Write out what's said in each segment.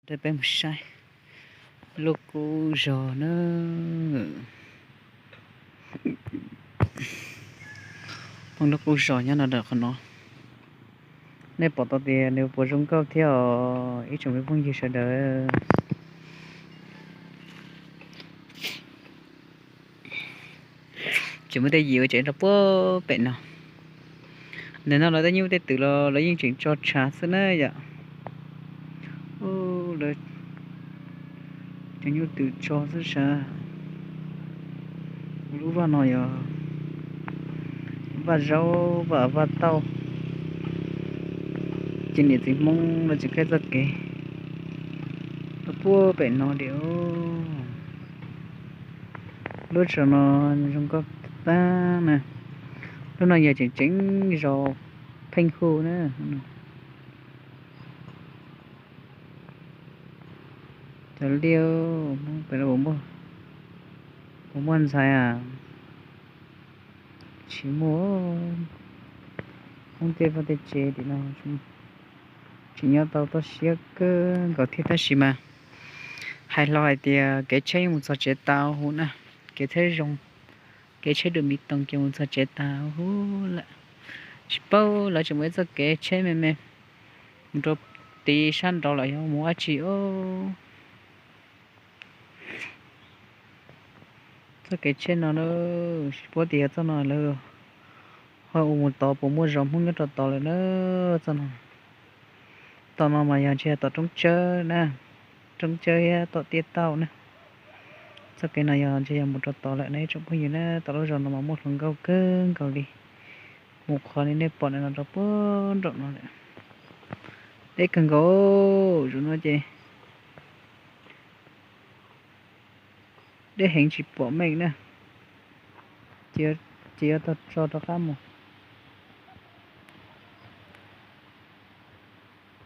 Peb mus saib lub qub zos na. Peb lub qub zos nyob no ntawm qhov no. Nej pom tau tias nws puas zoo nkauj thiab os ib tsoom phooj ywg sawv daws. Tseem muaj tej yim ua tsev rau puag pem no. Ntawm no lawv tej nyuj tej twm los lawv yeej tseem tso tshav xwb na yom. Lawv cov nyuj twm tso xwb sav. Kuv lub vaj no yog vaj zaub vaj vaj tauj. Ces niam txiv Hmoob lawv tseem qhib txoj kev rau puag pem no li. Lub zos no zoo nkauj tag na. Lub no yog tseem tseem zos Pheej Hu na. Cov liaj, puas muaj ntxhais a? Tsis muaj. Hoob tej vaj tej tsev tim no tseem nyob tau toj siab kawg nkaus thiab tab sis mas hais hlo hais tias kev tsheb yeej mus txog tsev tas huv na. Kev tsheb zoo, kev tsheb dua miv toos ces mus txog tsev tas huv lawm. Tsis paub lawv tseem muaj ib txoj kev tsheb me me mus rau tid sab nraud los yog mus dab tsi os. Txoj kev tsheb no na, tsis paub tias yog txoj no lawv ho ua mus tod puas muaj zos Hmoob nyob rau tod lawm na. Txoj no, tom no mas yog ntshe yog tom roob tsawb na, roob tsawb thiab tom tiaj tauj na. Txoj kev no yog ntshe yog mus rau tod lawm na ib tsoom phooj ywg na. Tom lub zos no mas muaj hluas nkauj kawg nkaus li. Mus qhov li nej pom no rau puag nraum no lawm. Deb kawg nkaus, zaum no ces deb heev tsis pom meej na. Ces yuav tau tso rov qab mus.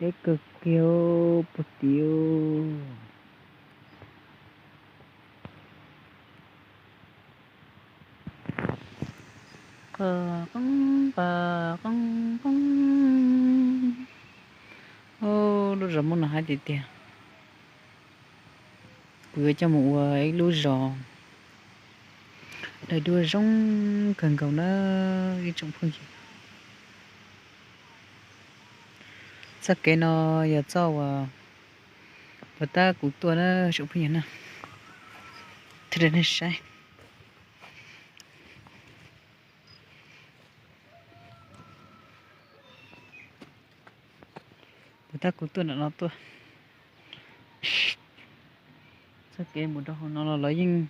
Deb kawg kiag puag tim. Qoob qoob qoob. Lub zos Hmoob no haib tiag tiag. Kuv yuav coj mus ua ib lub zos daim duab zoo kawg nkaus na ib tsoom phooj ywg. Txoj kev no yog txoj uas puag ta kuv tuaj na tsoom phooj ywg na. Thiaj li nej saib. Puag ta kuv tuaj nram no tuaj. Txoj kev mus rau hauv no los lawv yeej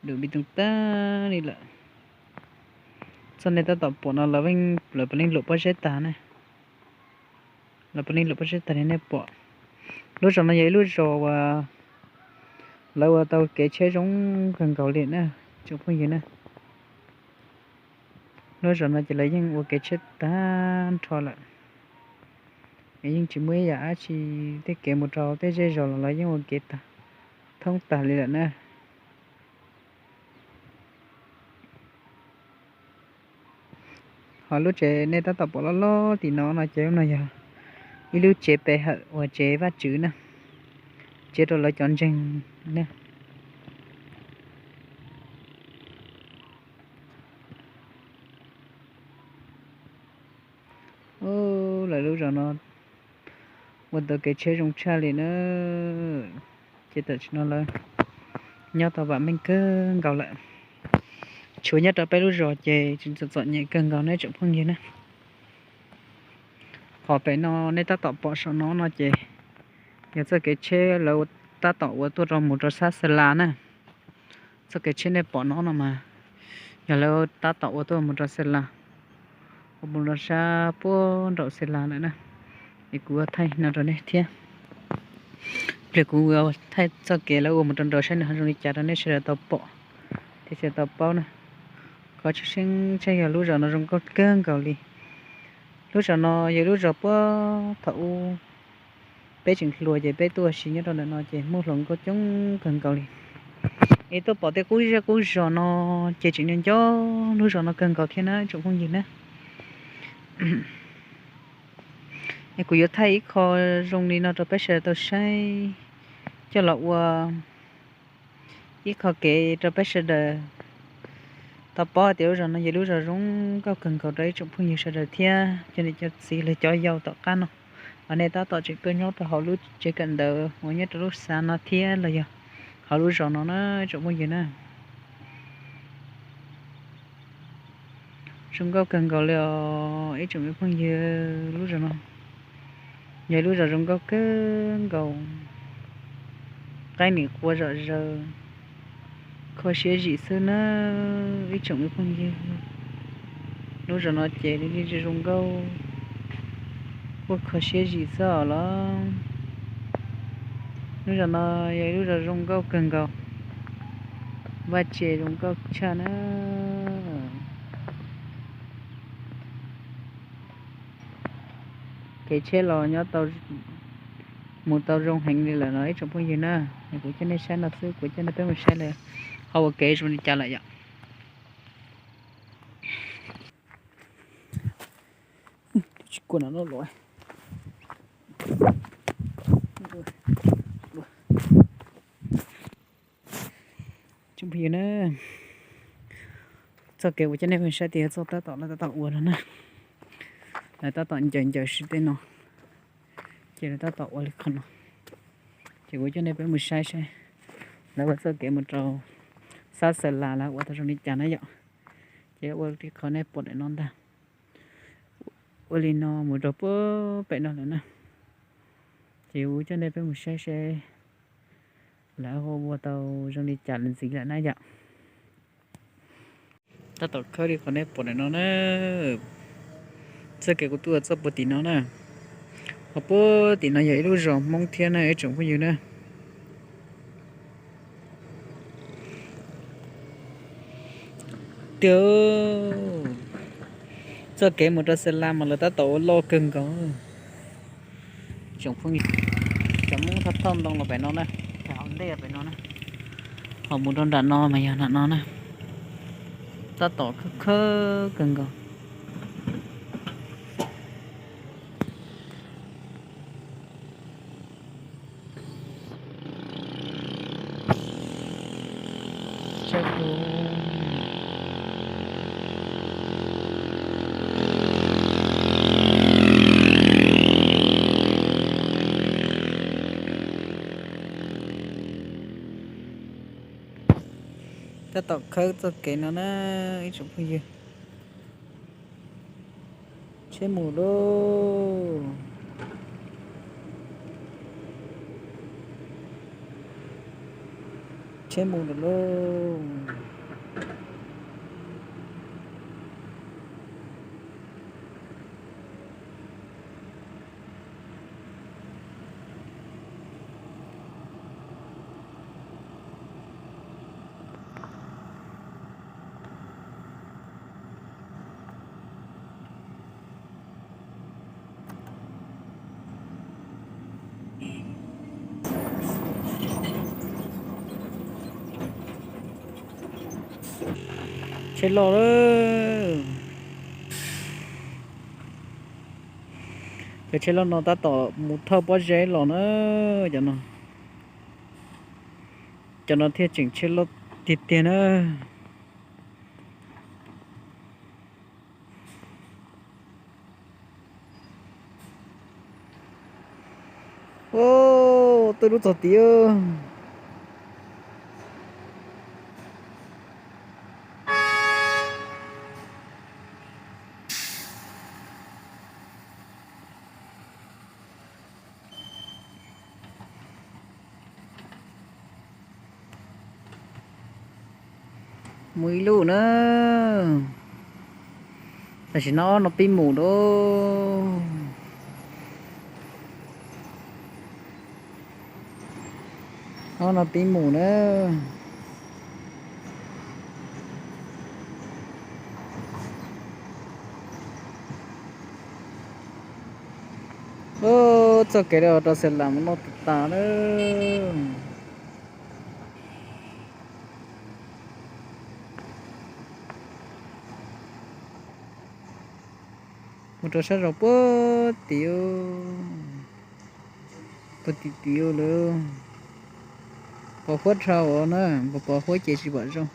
dum npiv toog tag li lawm. Txoj nej tab tom pom no lawv, lawv puav leej luam pob zeb tag na. Lawv puav leej luam pob zeb tag li nej pom. Lub zos no yog ib lub zos uas lawv ua tau kev tsheb zoo kawg nkaus li na tsoom phooj ywg na. Lub zos no ces lawv yeej ua kev tsheb tag nrho lawm. Es yeej tsis muaj ib yam dab tsi, tej kev mus rau tej zej zos los lawv yeej ua kev tag, thoob tag li lawm na. Ho lub tsev nej tab tom pom loj loj tim no no ces lub no yog ib lub tsev pe hawm uas tsev Vaj Tswv na, tsev rau lawv cov ntseeg na. Lawv lub zos no ua tau kev tsheb zoo tshaj li na. Ces tam sim no lawv nyob tau vam meej kawg nkaus lawm. Tshuav nyob rau peb lub zos ces tseem txom txom nyem kawg nkaus na tsoom phooj ywg na. Qhov pem no nej tab tom pom saum no no ces yog txoj kev tsheb lawv tab tom ua tuaj rau mus rau sab Xa Las na. Txoj kev tsheb nej pom no no mas yog lawv tab tom ua tuaj mus rau Xa Las, ua mus rau sab puag nraum Xa Las lawm na. Es kuv ua thaij no rau nej thiab. Pliag kuv thaij txoj kev lawv ua mus rau nraud saib nws ho zoo li cas rau nej sawv daws tau pom thiab sawv daws tau paub na. Qhov tshwj xeeb tshaj yog lub zos no zoo nkauj kawg nkaus li. Lub zos no yog lub zos puag thaum ub peb tseem hluas ces peb tuaj ua si nyob rau ntawm no ces muaj hluas nkauj coob kawg nkaus li. Es tuaj pom tej qub zej qub zos no ces tseem nco nco lub zos no kawg nkaus thiab na tsoom phooj ywg na. Es kuv yuav thaij ib qho zoo li no rau peb sawv daws tau saib, coj los ua ib qho kev rau peb sawv daws tau paub tias lub zos no yog lub zos zoo nkauj kawg nkaus rau ib tsoom phooj ywg sawv daws thiab cov niam cov txiv los cov yau tom qab no. Hos nej tab tom tseem tuaj nyob rau hauv lub tsev kawm ntawv uas nyob rau lub xav no thiab los yog hauv lub zos no na ib tsoom phooj ywg na. Zoo nkauj kawg nkaus li os ib tsoom phooj ywg, lub zos no yog lub zos zoo nkauj kawg nkaus, qaib nim qua zom zaws, kho siab zim xwb na ib tsoom phooj ywg. Lub zos no ces li zoo nkauj, kuj kho siab zim xwb os los. Lub zos no yog ib lub zos zoo nkauj kawg nkaus, vaj tse zoo nkauj tshaj na. Kev tsheb los nyob tau, mus tau zoo heev li lawm no ib tsoom phooj ywg na. Kuv coj nej saib no xwb, kuv coj nej peb mus saib lawm, ho ua kev zoo li cas lawm yom. Tsis kua no lov. Tsoom phooj ywg na, txoj kev uas coj nej mus saib tias txoj tab tom lawv tab tom ua no na, lawv tab tom ncaws ncaws siv tej no, ces lawv tab tom ua li qhov no. Ces kuv coj nej peb mus saib saib lawv ua txoj kev mus rau sab Xav Las lawv ua tau zoo li cas na yom. Ces ua li qhov nej pom ntawm no ntag, ua li no mus rau puag pem no lawm na. Ces kuv coj nej peb mus saib saib lawv ua tau zoo li cas lawm ntxiv lawm na yom. Tab tom khawb li qhov nej pom ntawm no na, txoj kev kuv tuaj txoj puag tim no na, ho puag tim no yog ib lub zos Hmoob thiab na ib tsoom phooj ywg na. Tiag, txoj kev mus rau Xav Las mas lawv tab tom ua loj kawg nkaus. Tsoom phooj ywg, cov Hmoob thauj thauj ntoo los pem no na, hauv ntej pem no na, ho mus rau nram no mas yog nram no na, tab tom khawb khawb kawg nkaus. Tab tom khawb txoj kev no na ib tsoom phooj ywg. Tsheb mus lauj, tsheb mus lawm lauj. Tsheb loj lawm. Cov tsheb loj no tab tom mus thauj pob zeb los na. Cov no, cov no thiaj tseem tsheb loj tiag tiag na. Twb lub txog tid. Mus ib lub na. Tam sim no ob no pib mus lauj. Ob no pib mus na. Txoj kev rau Xav Las mus no tas tas lawm. Mus rau sab zos puag tim, puag tim tim lawm. Pos huab dhau na, pos huab ces tsis pom zoo.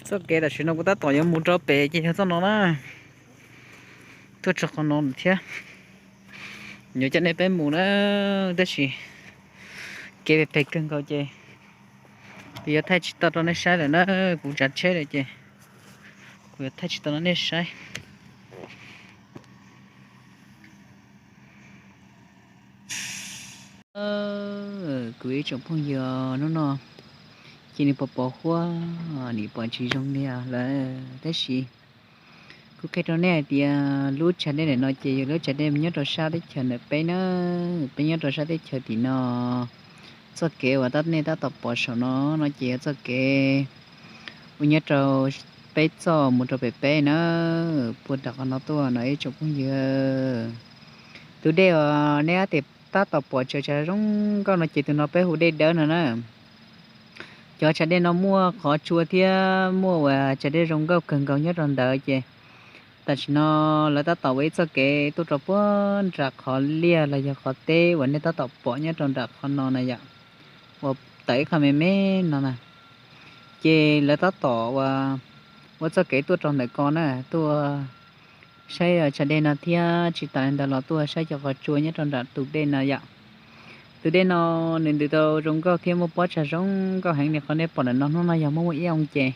Txoj kev tam sim no kuv tab tom yuav mus rau pem ces yog txoj no na. Tuaj txog qhov no lawm thiab. Yuav coj nej peb mus na, tab sis kev pem pem kawg nkaus ces kuv yuav thaij tsis tau rau nej saib lawm na. Kuv tsav tsheb lawm ces kuv yuav thaij tsis tau rau nej saib. Kuv ib tsoom phooj ywg, hnub no ces nws pos pos huab, nws pom tsis zoo li lawm, tab sis kuv qhia rau nej hais tias lub tshav dej ntawm no ces yog lub tshav dej nyob rau sab teb chaws ntawm peb na. Peb nyob rau sab teb chaws tim no, txoj kev uas tab nej tab tom pom saum no no ces yog txoj kev uas nyob rau peb txoj mus rau pem peb na, puag nram qhov no tuaj no ib tsoom phooj ywg. Tus dej uas nej tab tom pom tsav tsav zoo nkauj no ces tus no peb hu dej dawb no na. Cov tshav dej no muaj qhov tsua thiab muaj uas tshav dej zoo nkauj kawg nkaus nyob rau ntawd ces tam sim no lawv tab tom ua ib txoj kev tuaj rau puag nram qhov liaj los yog qhov teb uas nej tab tom pom nyob rau nram qhov no na yom, uas tawm ib qho me me no na. Ces lawv tab tom ua, ua txoj kev tuaj rau ntawm ko na, tuaj saib tshav dej no thiab tsis tas li ntawd los tuaj saib cov qhov tsua nyob rau nram tus dej no yom. Tus dej no nws ntws tau zoo nkauj thiab muaj pob tsag zoo nkauj heev li qhov nej pom ntawm no. Hnub no yog muaj muaj ib oo ces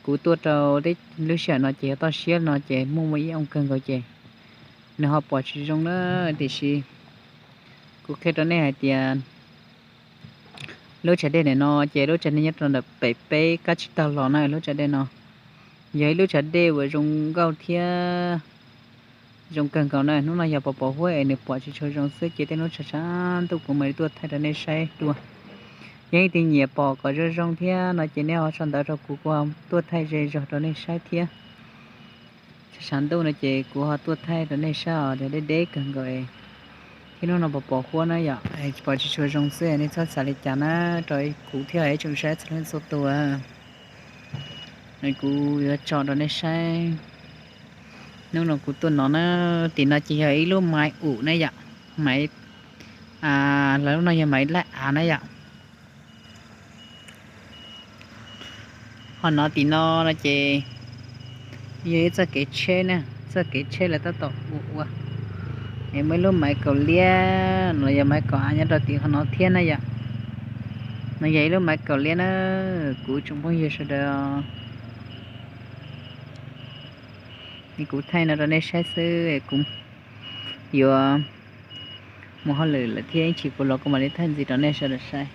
kuv tuaj rau lub sij hawm no ces yog toj siab no ces muaj muaj ib oo kawg nkaus ces nws ho pom tsis zoo na, tiam sis kuv qhia rau nej hais tias lub tshav dej ntawm no ces lub tshav dej nyob rau ntawm pem peb qab tsib taug los na. Lub tshav dej no yog ib lub tshav dej uas zoo nkauj thiab zoo kawg nkaus na. Hnub no yog pos pos huab es nws pom tsis tshua zoo xwb ces tej hnub tshav tshav ntuj kuv mam li tuaj thaij rau nej saib dua. Yog leej twg nyiam pom kom zoo zoo thiab no ces nej ho sau ntawv rau kuv, kuv tuaj thaij ze zog rau nej saib thiab. Tshav tshav ntuj no ces kuv ho tuaj thaij rau nej saib os, deb deb kawg nkaus. Thiab hnub no pos pos huab na yom, pom tsis tshua zoo xwb, nej txhob xav li cas na rau kuv thiab ib tsoom saib txhua leej txhua tus. Kuv yuav tso rau nej saib. Hnub no kuv tuaj no na, tim no ces yog ib lub maiv um na yom, maiv, lawv lub no yog maiv laj av na yom. Ho no tim no no ces yog ib txoj kev tsheb na, txoj kev tsheb lawv tab tom ua ua. Es muaj ib lub maiv kaum liab no, yog maiv kaum av nyob rau tim qhov no thiab na yom. No yog ib lub maiv kaum liab na, kuv tsoom phooj ywg sawv daws. Es kuv thaij no rau nej saib xwb, kuv yuav mus hauj lwm lawm thiab ib chim kuv los kuv mam li thaij ntxiv rau nej sawv daws saib.